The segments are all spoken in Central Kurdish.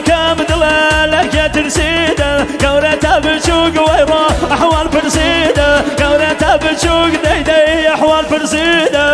دڵەکەم دڵە لەکێ ترسیدە گەورە تا بچووک وای ڕۆ ئەحواڵ پرسیدە گەورە تا بچووک دەی دەی ئەحواڵ پرسیدە.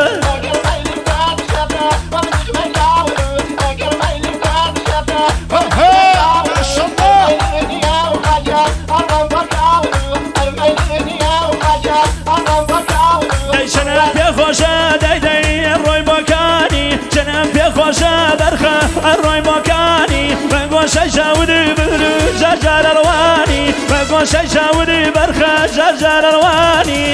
دەی چەنم پێ خۆشە دەی دەی ڕۆی بۆکانی چەنم پێ خۆشە بەرخە ئەڕۆی بۆکانی بە گۆشەی چاودی بر جار جار ڕوانی بە گۆشەی چاودی بەرخە جار جار ڕوانی.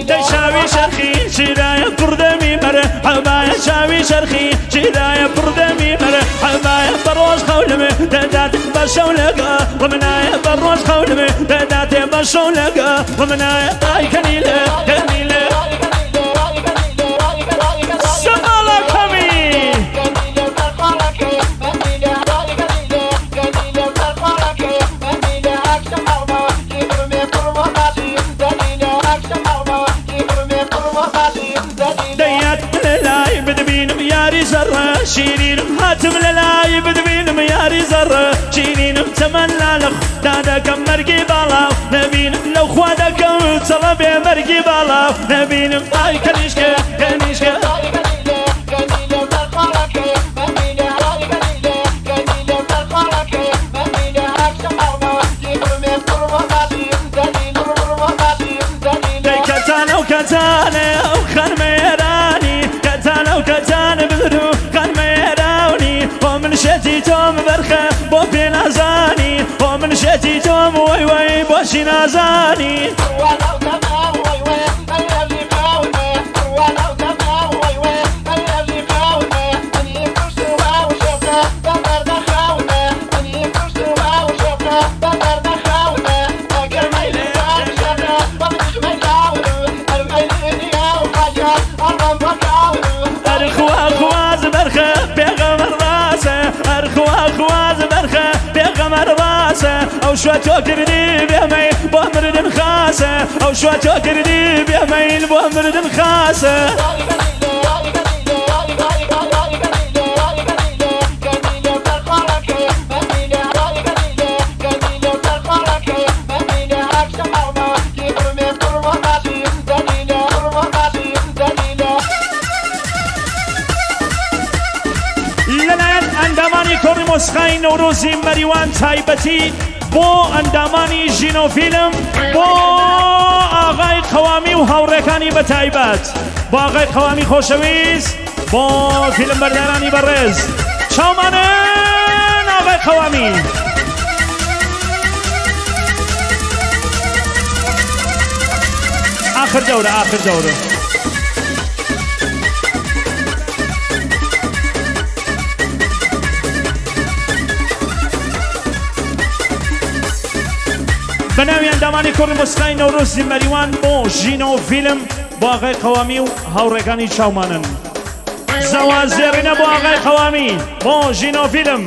دەی چاوی شەرخی چیرایە پڕدەمی مەرە حەبایە چاوی شەرخی چیرایە پڕدەمی مەرە حەبایە بە ڕۆژ خەونم دەدات بە شەو لەگە ومنایە بە ڕۆژ خەونم دەداتێ بە شەو لەگە ومنایە ئای کەنیلە کەنیلە سەماڵە کەمی. دەیات لەلای بدبینم یاری زەڕە شیرینم هاتم لەلای بدبینم یاری زەڕە شیرینم تەمەنا لە خودا دەکەم مەرگی باڵاو نەبینم لەو خوا دەکەم چەڵە بێ مەرگی باڵاو نەبینم ئای کەنیشکە کەنیشکە. دەی کەتانە و کەتانە ئەو خانمێرانی کەتانە و کەتانە بدرو خانمێراونی بۆ من شێتی تۆم بەرخە بۆ پێ نازانی بۆ من شێتی تۆم وەی وەی بۆچی نازانی. ئەرخوا خواز بەرخە پێغەمەر ڕاستە ئەرخوا خواز بەرخە پێغەمەر ڕاستە ئەو شوە تۆ کردی بێمەی بۆ مردن خاسە ئەو شوە تۆ کردی بێمەیل بۆ مردن خاسە. لەلایەن ئەندامانی کۆڕی مۆسیقای نەورۆزی مەریوان تایبەتی بۆ ئەندامانی ژینۆفیلم بۆ ئاغای قەوامی و هاوڕێکانی بە تایبەت بۆ ئاغای قەوامی خۆشەویست بۆ فیلم بەردارانی بەڕێز چاومانن ئاغای قەوامی. آخر دورە آخر دورە. بە ناوی ئەندامانی کۆڕی مۆسیقای نەورۆزی مەریوان بۆ ژینۆ فیلم بۆ ئاغای قەوامی و هاوڕێکانی چاومانن. زەوا زێڕینە بۆ ئاغای قەوامی بۆ ژینۆ فیلم.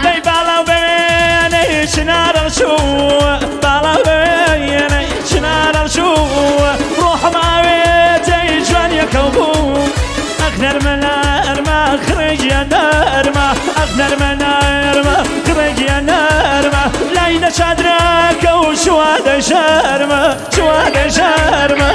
دەی باڵاو بەوێنەی چنارە چوو باڵاو بەوێنەی چنارە چوو ڕۆحم ئاوێتەی جوانیەکەو بوو ئەخ نەرمە نەرمە خڕێگیان نەرمە ئەخ نەرمە نەرمە خڕێگیان نەرمە لای دە چادرەکە و چووە دە شەرمە چووە دە شەرمە.